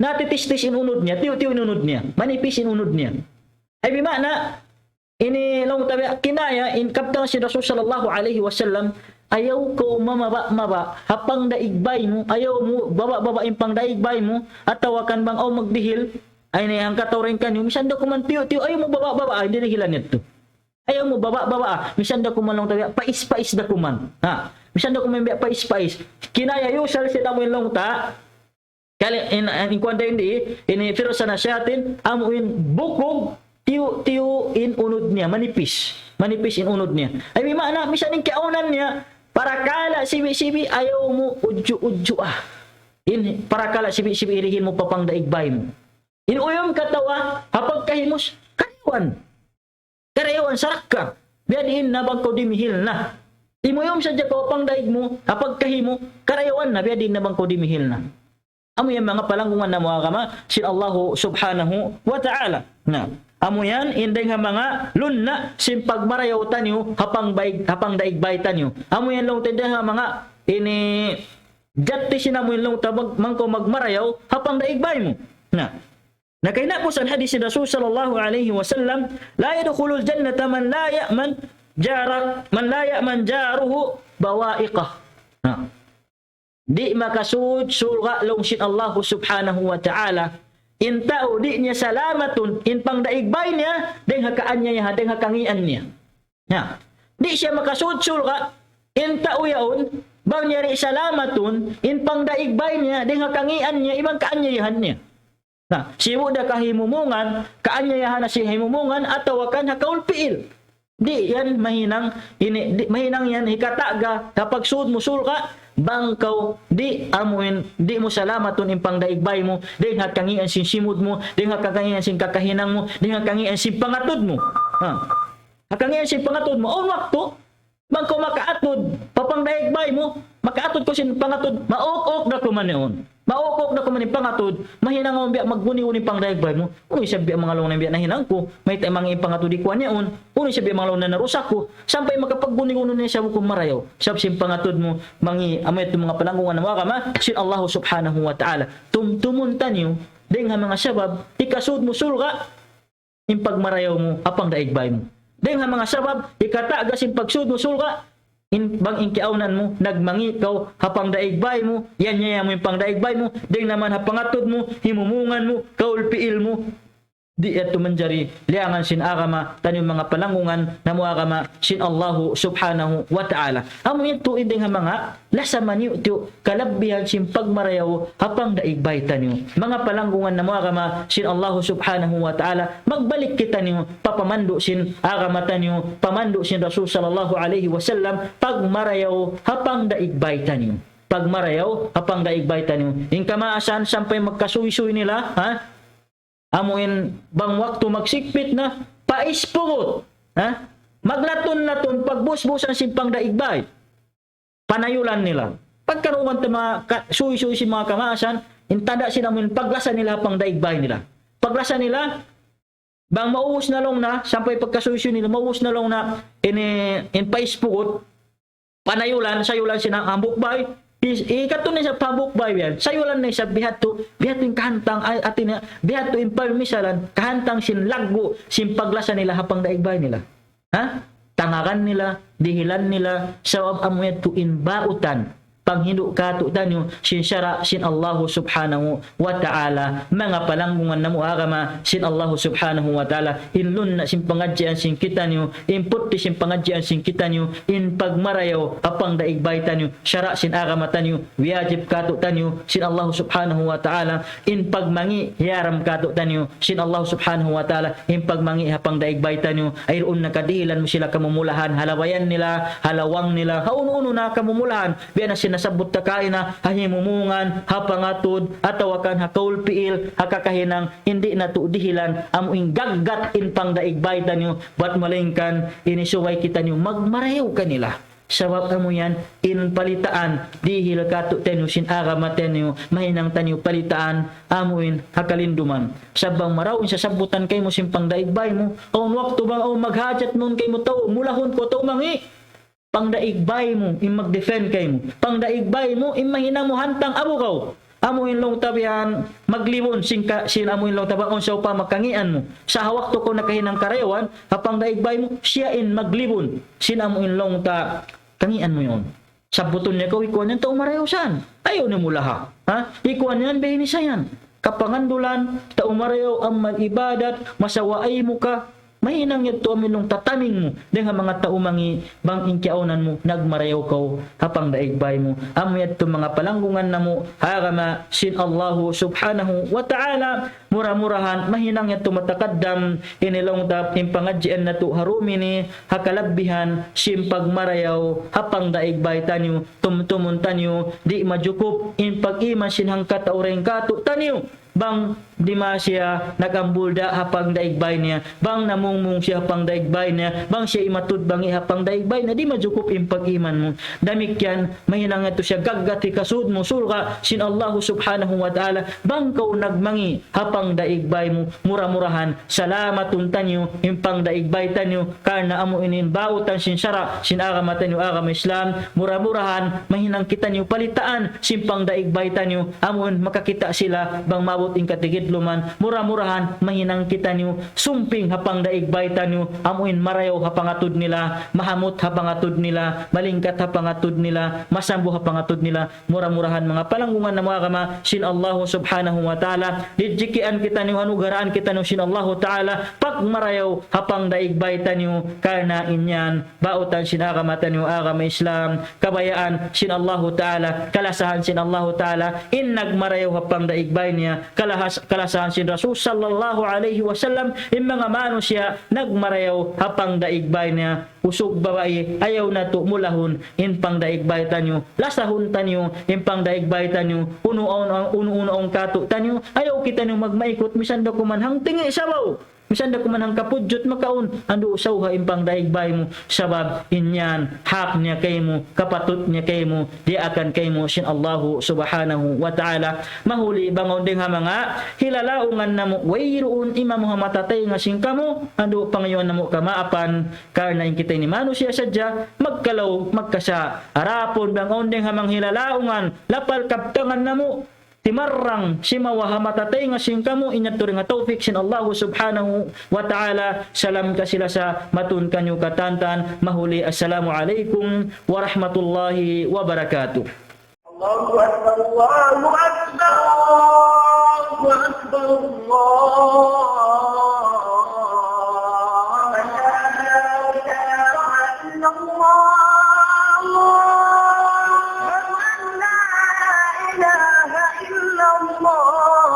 natitistis in unud niya, tiyu'-tiyu' in unud niya, manipis in unud niya. Ay, bima'na, ini laung ta biya' kinaya, in kabtangan sin Rasul sallallahu alayhi wasallam, ayaw kaw mamaba'-maba' ha pangdaig bay mu, ayaw mu baba'-baba' in pangdaig bay mu, atawa kan bang awn magdihil, Ay, ini hangkatau dayn kaniyu, misan da kuman tiyu'-tiyu', ayaw mu baba'-baba', ah, in dihilan yadtu. Ayaw mu baba'-baba', ah, misan da kuman laung ta biya', pais-pais da kuman. Ha, misan da kuman biya', pais-pais. Kinaya yusal sin amu in laung ta, kali, in, in kuwan da ini, ini firasa na shayatin, amu in bukug, tiyu'-tiyu' in unud niya, manipis. Manipis in unud niya. Ay, may maana, misan in kiyaawnan niya, parakala' sibi'-sibi', ayaw mu udju'-udju', ah. In parakala' sibi'-sibi', dihil mu pa pangdaig bay mu. In uyum katawa, ha pagkahi mu, karayawan. Karayawan, sarakka. Biya' diin na bang kaw dimihil na. Imuyum sadja kaw ha pangdaig mu, ha pagkahi mu, karayawan na, biya' diin na bang kaw dimihil na. Amu yan manga palanggungan namu' agama sin Allahu Subhanahu wa Ta'ala. Na, amu yan in dayng ha manga lunna' sin pagmarayaw taniyu ha pangbaig-, ha pangdaig bay taniyu. Amu yan laung ta in dayng ha manga ini jatti sin amu in laung ta bang-, bang kaw magmarayaw ha pangdaig bay mu. Na, na kahinapusan hadis sin Rasul sallallahu alayhi wasallam, لا يدخل الجنة من لا يأمن جار-، من لا يأمن جاره بوائقه. Na, di' makasud surga' laung sin Allahu Subhanahu wa Ta'ala in tau di' niya salamatun in pangdaig bay niya dayng ha kaanyayahan, dayng ha kangīan niya. Na, di' siya makasud surga' in tau yaun bang niya di' salamatun in pangdaig bay niya dayng ha kangīan niya iban kaanyayahan niya. Na, sibu' da kahimumungan, kaanyayahan na sin himumungan, atawa kan ha kaulpiil. Di' yan mahinang, ini, di', mahinang yan hikata'ga, ha pagsud mu surga', bang kaw, di' amuin, di' mu salamatun in pangdaig bay mu, dayng ha kangīan sin simud mu, dayng ha kangīan sin kakahinang mu, dayng ha kangīan sin pangatud mu. Ha. Ha kangīan sin pangatud mu, awn waktu, bang kaw makaatud pa pangdaig bay mu, makaatud kaw sin pangatud, mauk-uk da kuman yaun. Mauk-uk da kuman in pangatud, mahinang awn biya' magguni-guni in pangdaig bay mu. Unu isab biya' manga laung na biya' nahinang ku, mayta' mangi' in pangatud ikuan yaun. Unu isab biya' manga laung na narusak ku, sampay makapagguni-guni na isab ku marayaw. Sabab sin pangatud mu, mangi', amu yadtu manga palanggungan namu' agama sin Allahu Subhanahu wa Ta'ala. Tumtumun taniyu, dayng ha manga sabab, hikasud mu surga', in pagmarayaw mu ha pangdaig bay mu. Dayng ha manga sabab, hikata'ga sin pagsud mu surga', in, bang in kiyaawnan mu, nagmangi' kaw ha pangdaig bay mu, iyanyayahan mu in pangdaig bay mu, dayng naman ha pangatud mu, himumungan mu, kaulpiil mu, di' yadtu manjari liyangan sin agama, taniyu manga palanggungan namu' agama sin Allahu Subhanahu wa Ta'ala. Amu yadtu in dayng ha manga lasa maniyu-tiyu' kalabbihan sin pagmarayaw ha pangdaig bay taniyu. Manga palanggungan namu' agama sin Allahu Subhanahu wa Ta'ala, magbalik kitaniyu pa pamandu' sin agama taniyu, pamandu' sin Rasul sallallahu alayhi wasallam, pagmarayaw ha pangdaig bay taniyu. Pagmarayaw ha pangdaig bay taniyu. In kamaasan sampay magkasuysuy nila, ha? Amu in bang waktu magsigpit na, pais pugut, ha? Maglatun-latun, pagbusbusan sin pangdaig bay. Panayulan nila. Pagkarungugan ta manga ka-, suysuy sin manga kamaasan, in tanda' sin amu in paglasa nila ha pangdaig bay nila. Paglasa nila, bang maubus na laung na, sampay pagkasuysuy nila, maubus na laung na, ini, in pais pugut, panayulan, sayulan sin hambuuk bay, is-, ikatu na isab hambuuk bay yan, sayulan na isab bihadtu, bihadtu in kahantang, ay, hati niya, bihadtu in pamisalan, kahantang sin laggu', sin paglasa nila ha pangdaig bay nila. Ha? Tangagan nila, dihilan nila, sabab amu yadtu in bautan, panghindu' kātu'niyu, sin sara' sin Allahu Subhanahu wa Ta'ala, manga palanggungan namu' agama, sin Allahu Subhanahu wa Ta'ala, in lunna' sin pangadjian sin kitaniyu, in putti sin pangadjian sin kitaniyu, in pagmarayaw ha pangdaig bay taniyu, sara' sin agama taniyu, wiyajib kātu'niyu, sin Allahu Subhanahu wa Ta'ala, in pagmangi' hiyaram kātu'niyu, sin Allahu Subhanahu wa Ta'ala, in pagmangi' ha pangdaig bay taniyu, ay duun na kadihilan mu sila kamumulahan, ha labayan nila, ha lawang nila, ha unu-unu na kamumulahan, biya' na sin nasabbut ta kaina, ha himumungan, ha pangatud, atawa kan ha kaulpiil, ha kakahinang, di' natu' dihilan, amu in gaggat in pangdaig bay taniyu, bat malaingkan, ini subay kitaniyu magmarayaw kanila. Sabab amu yan, in palitaan, dihil kātu'niyu sin agama taniyu, mahinang taniyu palitaan, amu in ha kalinduman. Sabab bang marayaw in sasabbutan kaymu sin pangdaig bay mu, awn waktu bang awn maghajat mawn kaymu tau, mulahun kaw tau mangi', pangdaig bay mu, in mag-defend kaymu. Pangdaig bay mu, in mahinang mu hantang abugaw. Amu in laung ta bihan maglibun sin ka-, sin amu in laung ta bang awn sawpama kangīan mu. Sa' ha waktu kaw nakahinang karayawan, ha pangdaig bay mu, siya in maglibun sin amu in laung ta kangīan mu yaun. Sabbutun niya kaw, ikuan yan tau marayaw san. Ayaw niyu mulaha. Ha? Ikuan yan, biya' ini sa yan. kapangandulan, tau marayaw amal ibadat, masawa ay muka, mahinang yadtu amu in laung tataming mu, dayn ha manga tau mangi', bang in kiyaunan mu, nagmarayaw kaw, ha pangdaig bay mu. Amu yadtu manga palanggungan namu', ha agama sin Allahu subhanahu wa ta'ala, mura-murahan, mahinang yadtu matakaddam, ini laung ta, in pangadjian natu' ha dum ini, ha kalabbihan, sin pagmarayaw, ha pangdaig bay taniyu, tumtumun taniyu, di' majukup, in pag-iman sin hangkatau dayn kātu'niyu. Bang di' ma siya nag-ambul da ha pangdaig bay niya, bang namungmung siya ha pangdaig bay niya, bang siya imatud bangi ha pangdaig bay niya, di' majukup in pag-iman mu. Damikkiyan, mahinang yadtu siya gaggat hikasud mu surga' sin Allahu subhanahu wa ta'ala, bang kaw nagmangi' ha pangdaig bay mu, mura-murahan, salamatun taniyu, in pangdaig bay taniyu, karna' amu ini in bautan sin sara', sin agama taniyu, agama Islam, mura-murahan, mahinang kitaniyu palitaan, sin pangdaig bay taniyu, amu in makakita' sila, bang maabut in katigidluman, mura-murahan, mahinang kitaniyu, sumping ha pangdaig bay taniyu, amu in marayaw ha pangatud nila, mahamut ha pangatud nila, malingkat ha pangatud nila, masambu ha pangatud nila, mura-murahan manga palanggungan namu' agama sin Allahu subhanahu wa ta'ala, ridjikian kitaniyu, anugaraan kitaniyu sin Allahu ta'ala, pagmarayaw ha pangdaig bay taniyu, karna' in yan, bautan sin agama taniyu, agama Islam, kabayaan sin Allahu ta'ala, kalasahan sin Allahu ta'ala, in nagmarayaw ha pangdaig bay niya, kalahas-, kalasahan sin Rasul sallallahu alayhi wasallam, in manga manusiya' nagmarayaw ha pangdaig bay niya, usug babai, ayaw natu' mulahun, in pangdaig bay taniyu, lasahun taniyu, in pangdaig bay taniyu, unu-, unu-, unu-unu in kātu'niyu, ayaw kitaniyu magmaikut, misan da kuman hangtingi' sabaw, misan da kuman hangkapudjut makaun, andu' usawha in pangdaig bay mu, sabab in yan, hak niya kaymu, kapatut niya kaymu, diyaakan kaymu, sin Allahu subhanahu wa ta'ala, mahuli bang awn dayn ha manga, hilalaungan namu', wayruun imamu ha mata taynga sin kamu, andu' pangayuan namu' kamaapan, karna' in kita ini manusiya' sadja, magkalaw, magkasa. Adapun bang awn dayn ha manga hilalaungan, lapal kabtangan namu', timarrang, simawa ha mata taynga sin kamu, in yadtu dayn ha tawfik sin Allahu subhanahu wa ta'ala, salam kasi-lasa, matun kaniyu katantan, mahuli, assalamu alaykum warahmatullahi wabarakatuh. الله أكبر، الله أكبر، الله أكبر، الله أكبر. لا إله إلا الله. أشهد أن لا إله إلا الله.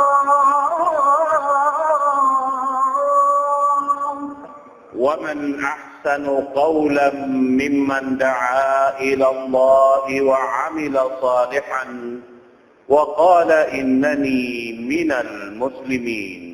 ومن أحسن قولا ممن دعا إلى الله وعمل صالحا وقال إنني من المسلمين.